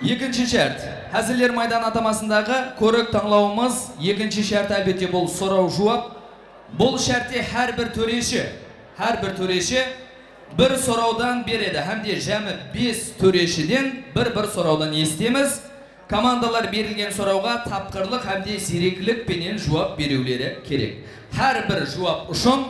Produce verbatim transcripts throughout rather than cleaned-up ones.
Ekinshi shárt. Háziller maydanı atamasındaǵı kórik tańlawımız ekinshi shárti, álbette, bul soraw-juwap. Bul shártte hár bir tóreshi, hár bir tóreshi bir sorawdan beredi hám de jámi bes tóreshiden bir-bir sorawdan esitemiz. Komandalar berilgen sorawǵa tapqırlıq hám de ziyreklik penen juwap beriwleri kerek. Hár bir juwap ushın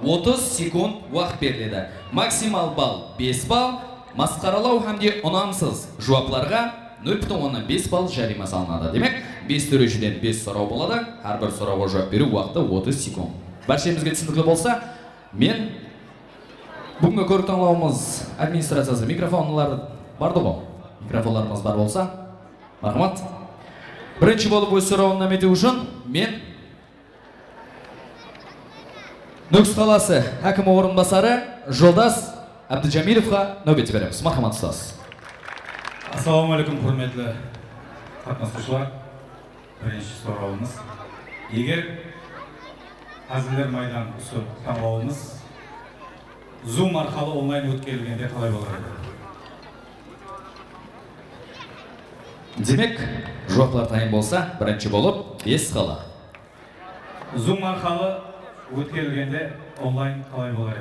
otız sekund waqıt beriledi. Maksimal ball bes ball. Masqaralaw hám de unamsız juwaplarǵa nol pútin onnan bes ball járiyma salınadı. Demek, bes tóreshiden bes soraw boladı. Hár bir sorawǵa juwap beriw waqtı otız sekund. Bárshemizge túsinikli bolsa, men búgingi kórik tańlawımız administraciyası, mikrofonlar bardı ǵo? Mikrofonlarımız bar bolsa, marhamat. Birinshi bolıp óz sorawın námetiw ushın men Nókis qalası hákimi orınbasarı Joldas Ábdijamilovqa náwbet beremiz. Marhamat, ustaz. Assalawma áleykum, húrmetli qatnasıwshılar. Birinshi sorawımız. Eger Háziller maydan usı tańlawımız Zoom arqalı onlayn ótkerilgende qalay bolar edi? Demek, juwaplar tayın bolsa, birinshi bolıp bes qala. Zoom arqalı ótkerilgende onlayn qalay bolar edi?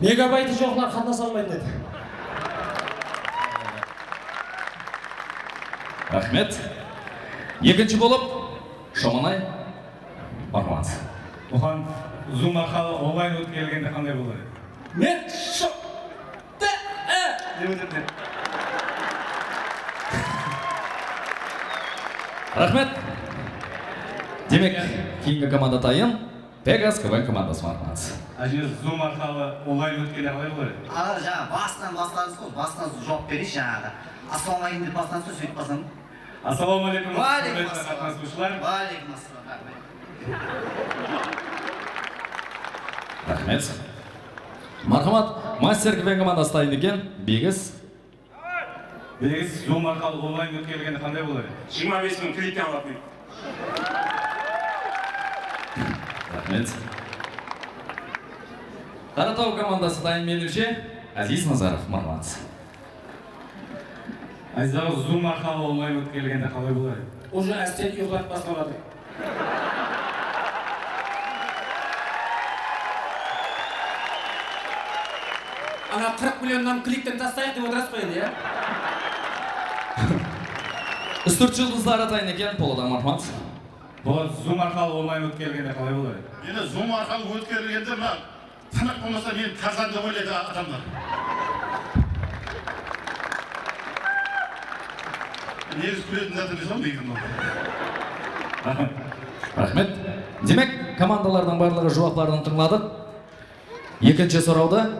Megabaytı joqlar qatnasa almaydı edi. Raxmet. Ekinshi bolıp, Shomanay. Marhamat. Muxan, Zoom arqalı onlayn ótkerilgende qanday bolar edi? Men sho-, Te-, e, dep ótemen. Raxmet. Demek, keyingi komanda tayın. Pegas K V N komandası, marhamat. Ájiniyaz, Zoom arqalı onlayn ótkende qalay bolar edi? Aǵa, jańa bastan basladıńız ǵoy, bastan juwap bereyinshi jańaǵı. Assalawma aleykum dep basladıńız ǵoy, sóytip basladım. Assalawma aleykum, húrmetli qatnasıwshılar. Wa aleykum assalam, raxmet. Raxmet. Marhamat, Master K V N komandası tayın eken. Begis. Begis, Zoom arqalı onlayn ótkerilgende qanday bolar edi? Jigirma bes mıń klikten alatuǵın. Raxmet. Qarataw komandası tayın, menimshe, Aziz Nazarov, marhamat. Aziz aǵa, Zoom arqalı onlayn ótkerilgende qalay bolar edi? Уже ásten uyqılatıp basladı. Ana qırq millionnan klikten taslayıq dep otırsız ǵoy endi, ya? Ústirt juldızları tayın eken, Polat aǵa, marhamat. Polat, Zoom arqalı onlayn ótkerilgende qalay bolar edi? Endi Zoom arqalı ótkerilgende mına Tınıq bolmasa, meni Tarzan dep oylaydı adamlar. Negizi kúletin zatı emes-aw, negizi mınaw. Raxmet. Demek, komandalardıń barlıǵı juwapların tıńladıq. Ekinshi sorawdı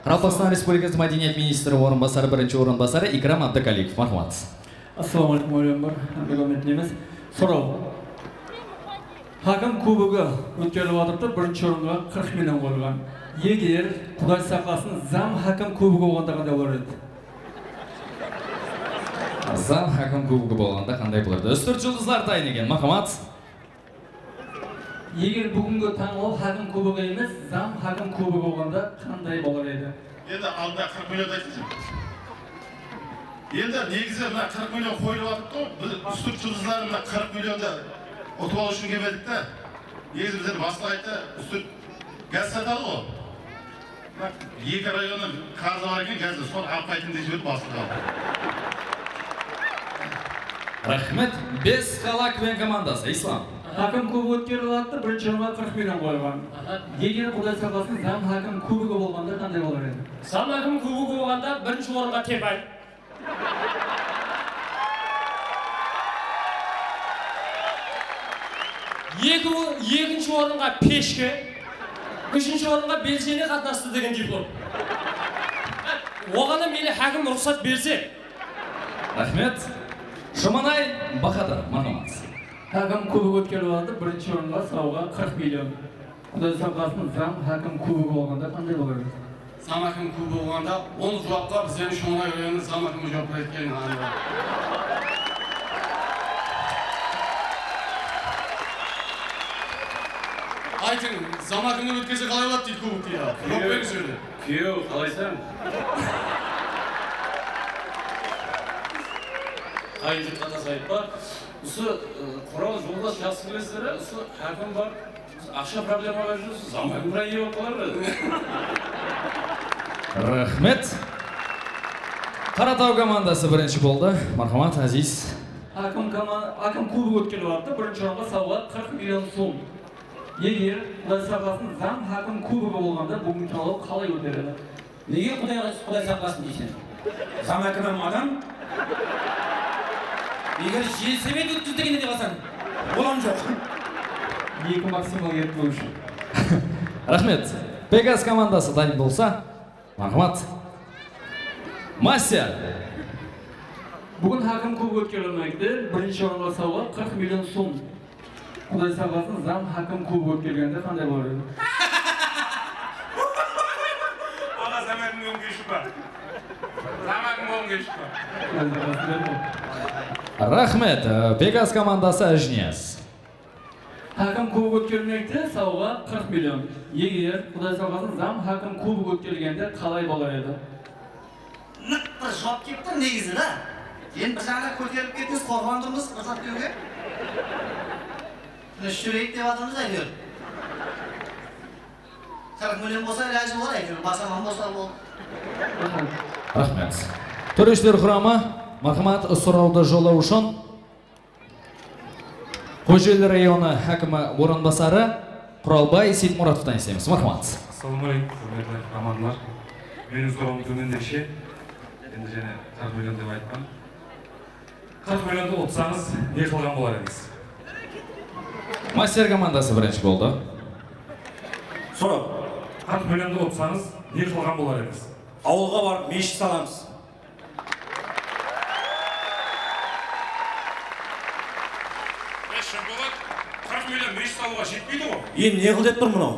Qaraqalpaqstan Respublikası Mádeniyat ministri orınbasarı, birinshi orınbasarı Ikram Abdıkaliev. Marhamat. Assalawma aleykum, Ólenbar. Hámmege húrmetli emes. Soraw. Hákim kubogı ótkerilip atırıptı, birinshi orınǵa qırq million qoyılǵan. Eger, Quday saqlasın, zam hákim kubogı bolǵanda qanday bolar edi? Zam hákim kubogı bolǵanda qanday bolar edi? Ústirt juldızlar tayın eken, marhamat. Eger búgingi tańlaw hákim kubogı emes, zam hákim kubogı bolǵanda qanday bolar edi? Endi aldında qırq milliondı ayttım. Endi negizi mına qırq million qoyılıp atırıptı ǵoy. Biz Ústirt juldızları mına qırq milliondı utıp alıw ushın kelmedik te. Negizi bizler basqa ayttı, Ústirt gaz satadı ǵoy. Eki rayonnıń qarızı bar eken, gazdi sol alıp qaytıń dep jiberip baslıǵı. Raxmet. Bes qala K V N komandası. Islam. Hákim kubogı ótkerilip atırıptı, birinshi orınǵa qırq million qoyılǵan. Eger, Quday saqlasın, zam hákim kubogı bolǵanda qanday bolar edi? Zam hákim kubogı bolǵanda birinshi orınǵa Tepay. Eki, ekinshi orınǵa Peshke, úshinshi orınǵa Beljene qatnastı degen diplom. Oǵan da meyli hákim ruxsat berse. Raxmet. Shumanay Bahadır, marhamat. Hákim kubogı ótkerilip atırıptı, birinshi orınǵa sawǵa qırq million. Quday saqlasın, zam hákim kubogı bolǵanda qanday bolar edi? Zam hákim kubogı bolǵanda, ol juwapqa bizlerdiń Shomanay rayonınıń zam hákimi juwap beredi, keliń, anıǵı. Aytıń, zam hákimler ótkerse qalay boladı deydi kubok deydi. Juwap beriń sol jerde. Kúyew, qalaysań? Ayıldıqqa da zayıp bar. Usı, ı, Qural Joldas jaqsı bilesizler, a? Usı hákim bar. Aqsha problemaǵa júrsiz, zamakimra iye bolıp qalar edi. Raxmet. Qarataw komandası birinshi boldı. Marhamat, Aziz. Hákim koman-, hákim kubok ótkerip atırdı. Birinshi orınǵa sawǵa qırq million sum. Eger, Quday saqlasın, zam hákim kubogı bolǵanda búgingi tańlaw qalay óter edi? Nege Quday, Quday saqlasın deyseń? Zam hákim hám adam. Eger jelsemet ótkizdi degende de qalsań, olam joq. Eki maksimal ertmew ushın. Raxmet. Pegas komandası dayın bolsa, marhamat. Master. Búgin hákim kubok ótkerilmekte. Birinshi orınǵa sawǵa qırq million sum. Quday saqlasın, zam hákim kubok ótkergende qanday bolar edi? Aǵa, zam hákim bolǵım keliship pa? Zam hákim bolǵım keliship pa? Quday saqlasın, berdi. Raxmet, e, Pegas komandası, Ájiniyaz. Hákim kubok ótkerilmekte, sawǵa qırq million. Eger, Quday saqlasın, zam hákim kubok ótkerilgende qalay bolar edi? Nıq bir juwap kelip tur negizi da. Endi bir jaǵına kóterilip kettińiz, qorqıp turmız bir zat dewge. Mine, shúreyik dep atırmız, áytewir. Qırq million bolsa, ilajı bar, áytewir, basaman bolsa boldı. Raxmet. Tóreshiler quramı, marhamat, sorawdı jollaw ushın Xojeli rayonı hákimi orınbasarı Quralbay Seytmuratovtan isleymiz. Marhamat. Assalawma áleykum, húrmetli qahramanlar. Meniń sorawım tómendegishe. Endi jáne qırq million dep aytqan. Qırq milliondı utsańız, ne qılǵan bolar edińiz? Master komandası birinshi boldı. Soraw. Qırq milliondı utsańız, ne qılǵan bolar edińiz? Awılǵa barıp meshit salamız. E, Shırbolat, qırq million meshit salıwǵa jetpeydi ǵo. Endi ne qıl dep tur mınaw?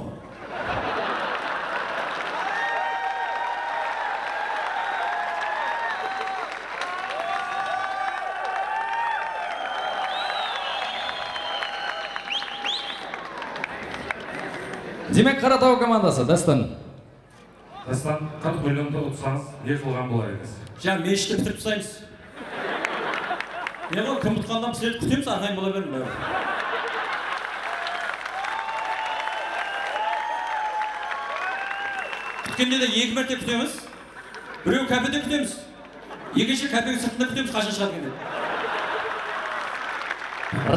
Demek, Qarataw komandası, Dástan. Dástan, qırq milliondı utsańız, ne qılǵan bolar edińiz? Ja, meshit pitirip taslaymız. Ne ǵoy, kim utqandan bizler kútemiz, arqayın bola beriń, bári. Kútkende de eki márte kútemiz. Birew kápede kútemiz. Ekinshi kápek sırtında kútemiz, qashan shıǵadı eken dep.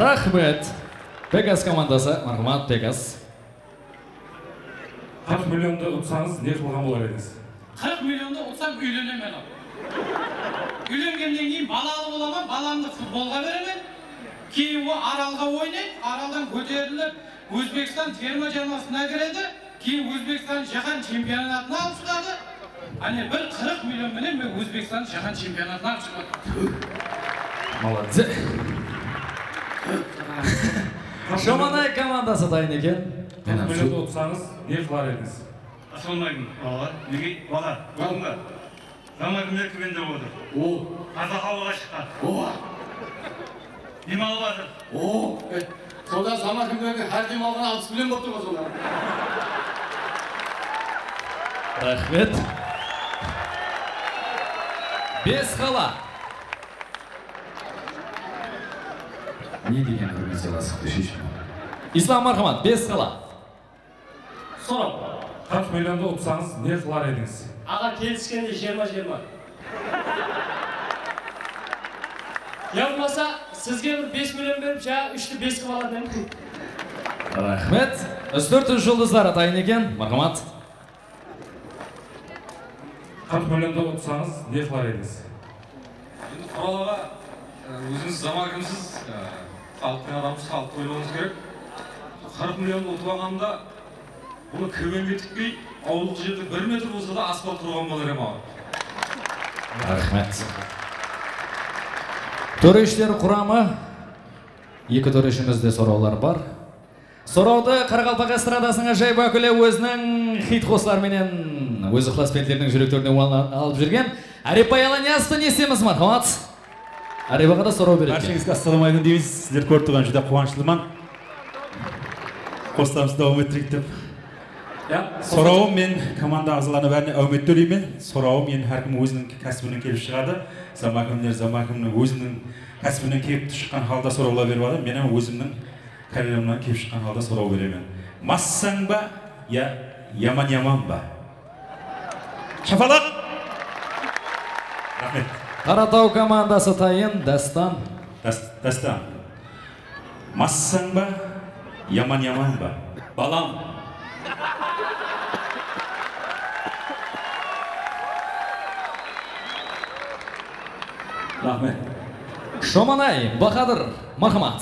Raxmet. Pegas komandası, marhamat, Pegas. Qırq milliondı utsańız, ne qılǵan bolar edińiz? Qırq milliondı utsam, úylenemen al. Úylengennen keyin balalı bolaman, balamdı futbolǵa beremen. Keyin ol Aralǵa oynaydı, Araldan kóterilip, Ózbekstan terma jamoasına kiredi. Keyin Ózbekstan jáhán chempionatına alıp shıǵadı. Áne, bir qırq million menen men Ózbekstandı jáhán chempionatına alıp shıǵıp atırman. Молодец. Shomanay komandası dayın eken. Qırq milliondı utsańız, ne qılar edińiz? Asılmaydım, balalar. Nege? Bala, boldı. Zam hákimler kúbende otır. O. Taza hawaǵa shıqqan. O. Dem alıp atır. O. E, sonda zam hákimlerdiń hár dem alǵanı alpıs million bolıp tur ǵoy sonda. Raxmet. Bes qala. Ne degen bir mesela shıqtı, sheshim. Islam, marhamat, bes qala. Soraw. Qırq milliondı utsańız, ne qılar edińiz? Aǵa, keliskende jigirma jigirma. Ya bolmasa, sizge bir bes million berip, jańa úshti bes qılıp alar edim. Raxmet. Ústirt juldızlar atayın eken. Marhamat. Qırq milliondı utsańız, ne qılar edińiz? Endi Qural aǵa, e, ózińiz zam hákimsiz, e, xalıqtıń adamısız, xalıqtı oylawıńız kerek. Qırq milliondı utıp alǵanımda, bunı K V N-ge tikpey, awıllıǵı jerde bir metr bolsa da asfalt qurǵan bolar edim aǵa. Raxmet. Tóreshiler quramı, eki tóreshimizde sorawlar bar. Sorawdı qaraqalpaq estradasınıń ájayıp wákili, óziniń xit qosıqları menen óz ıqlasbentleriniń júreklerine uwalana alıp júrgen Árepbay Alaniyazovtı ne isteymiz, marhamat? Árep aǵa da soraw beredi. Bársheńizge assalawma áleykum deymiz. Sizlerdi kórip turǵan júdá quwanıshlıman. Qosıqlarımızdı dawam ettireyik dep. Ya, sorawım men komanda aǵzalarına bárine áwmet tóleymen. Sorawım endi hár kim óziniń kásibinen kelip shıǵadı. Zamakimler zamakimniń óziniń kásibinen kelip shıqqan halda sorawlar berip atır. Men hám ózimniń kállamnan kelip shıqqan halda soraw beremen. Massań ba, ya yaman yaman ba? Shapalaq! Raxmet. Qarataw komandası tayın, Dástan. Dás-, Dástan. Massań ba, yaman yaman ba? Balam. Raxmet. Shomanay, Bahadır, marhamat.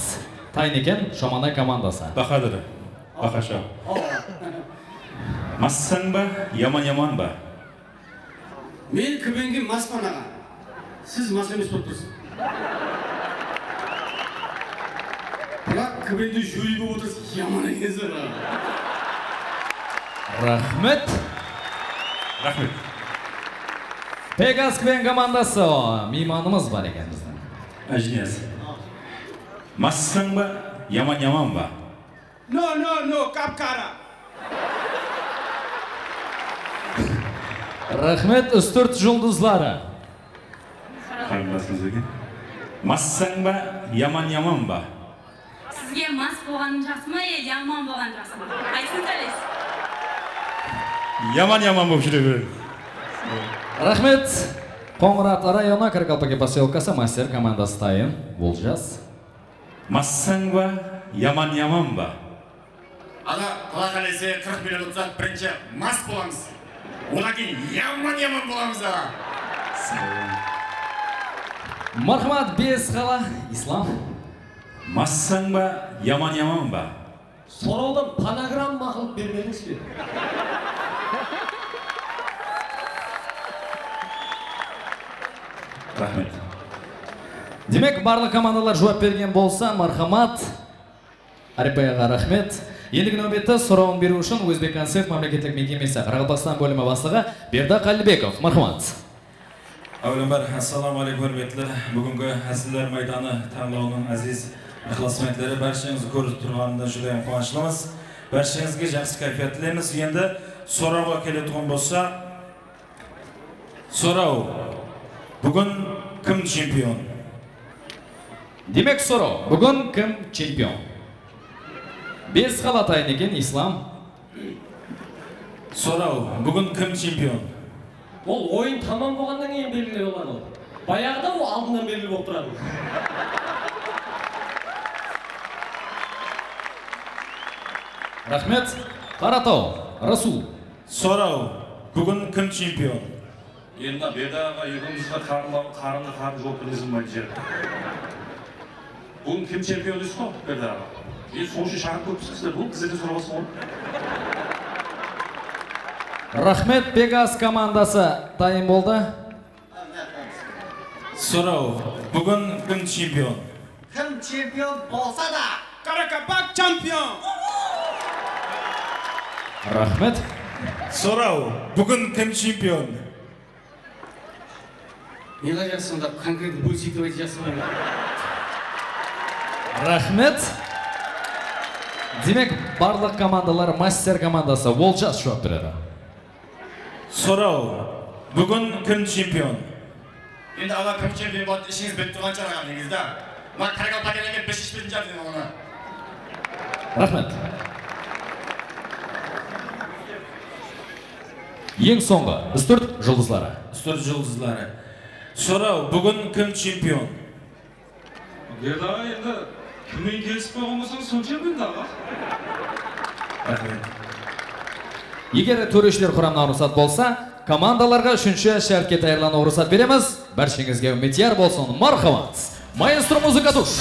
Tayın eken, Shomanay komandası. Bahadır. Baqasha. Massań ba, yaman yaman ba? Men kbenge maspan, aǵa. Siz mas emes bolıp tursız. Biraq kbende júri bolıp otırsız, yaman ekensiz, aǵa. Raxmet. Raxmet. Pegas kben komandası, miymanımız bar eken bizdiń. Ájiniyaz. Massań ba, yaman yaman ba? No, no, no, qap-qara. Raxmet, Ústirt juldızları. Qarındasımız eken. Massań ba, yaman yaman ba? Sizge mas bolǵanım jaqsı ma, e, yaman bolǵanım jaqsı ma? Qaysın sayleysiz? Yaman yaman bolıp júre beredi. Raxmet. Qońırat rayonı, Karkalpaki posyolkası, Master komandası tayın. Oljas. Massań ba, yaman yaman ba? Aǵa, Quda qálese, qırq million utsaq, birinshi mas bolamız. Odan keyin yaman-yaman bolamız, aǵa. Marhamat, Bes qala, Islam. Massań ba, yaman-yaman ba? Sorawdan fonogramma qılıp bermedińiz be? Raxmet. Demek, barlıq komandalar juwap bergen bolsa, marhamat. Áripbay aǵa, raxmet. Endigi náwbette sorawın beriw ushın Ózbekkoncert mámleketlik mekemesi Qaraqalpaqstan bólimi baslıǵı Berdaq Qállibekov, marhamat. Áwelembir, assalamu aleykum, húrmetli búgingi Hásiller maydanı tańlawınıń áziz ıqlasbentleri, bársheńizdi kórip turǵanımızdan júdayam quwanıshlımız. Bársheńizge jaqsı káypiyat tileymiz. Endi sorawǵa keletuǵın bolsaq, soraw, búgin kim chempion? Demek, soraw, búgin kim chempion? Bes qala tayın eken, Islam. Soraw, búgin kim chempion? Ol oyın tamam bolǵannan keyin belgili boladı ǵoy. Bayaǵıda ol aldınnan belgili bolıp turadı. Raxmet. Qarataw, Rasul. Soraw, búgin kim chempion? Endi Berdaq aǵa, ekewimizge qarın, qarındı qarın juwap bermesem bolmaydı. Búgin kim chempion deysiz ǵoy, Berdaq aǵa? E, sol ushın shaqırıp kóripsizler, bul bizlerden sorap alsın ǵoy. Raxmet, Pegas komandası tayın boldı. Soraw, búgin kim chempion? Kim chempion bolsa da, Qaraqalpaq chempion! Raxmet. Soraw, búgin kim chempion? Ne qılajansız onda, konkretno bólseyik dep aytajansız ba? Raxmet. Demek, barlıq komandalar Master komandası, Oljas juwap beredi. Soraw, búgin kim chempion? Endi aǵa kim chempion boladı, ishińiz bilip turǵan shıǵar aǵa, negizi da. Mına Qaraqalpaqtadan kelip biz sheshpetin shıǵarmız endi onı. Raxmet. Eń sońǵı, Ústirt juldızları. Ústirt juldızları. Soraw, búgin kim chempion? Berdi aǵa, endi kimnen kelisip qoyǵan bolsań, sonsha endi aǵa. Raxmet. Eger tóreshiler quramınan ruxsat bolsa, komandalarǵa úshinshi shártke tayarlanıwǵa ruxsat beremiz. Bársheńizge úmidiyar bolsın. Marhamat. Maestro muzıka tush.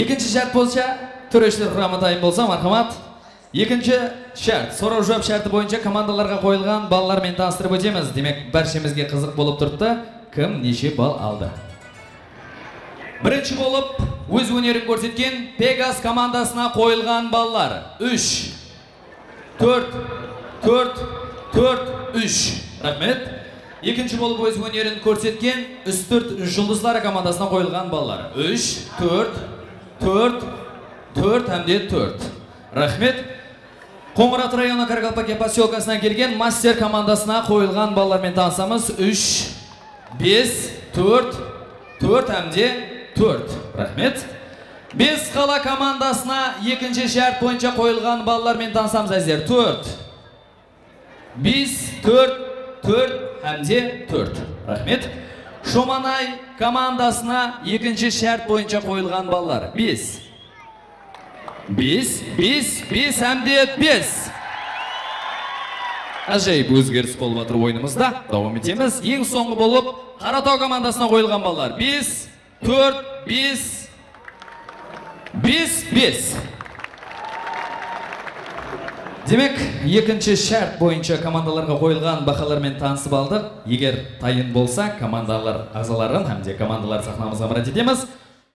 Ekinshi shárt boyınsha tóreshiler quramı tayın bolsa, marhamat. Ekinshi shárt, soraw-juwap shárti boyınsha komandalarǵa qoyılǵan ballar menen tanıstırıp ótemiz. Demek, bárshemizge qızıq bolıp turıptı, kim neshe ball aldı. Birinshi bolıp óz ónerin kórsetken Pegas komandasına qoyılǵan ballar úsh, tórt, tórt, tórt, úsh. Raxmet. Ekinshi bolıp óz ónerin kórsetken Ústirt juldızları komandasına qoyılǵan ballar úsh, tórt, Tórt, tórt hám de tórt. Raxmet. Qońırat rayonı Karakalpakiya posyolkasınan kelgen Master komandasına qoyılǵan balalar menen tanısamız. Úsh, bes, tórt, tórt hám de tórt. Raxmet. Bes qala komandasına ekinshi shárt boyınsha qoyılǵan balalar menen tanısamız, ázizler. Tórt, bes, tórt, tórt hám de tórt. Raxmet. Shomanay komandasına ekinshi shárt boyınsha qoyılǵan balalar. Bes. Bes, bes, bes hám de bes. Ájayıp ózgeris bolıp atır oyınımızda. Dawam etemiz. Eń sońǵı bolıp Qarataw komandasına qoyılǵan balalar. Bes, tórt, bes, bes, bes. Demek, ekinshi shárt boyınsha komandalarǵa qoyılǵan bahalar menen tanısıp aldıq. Eger tayın bolsa, komandalar aǵzaların hám de komandalar saxnamızǵa mirát etemiz.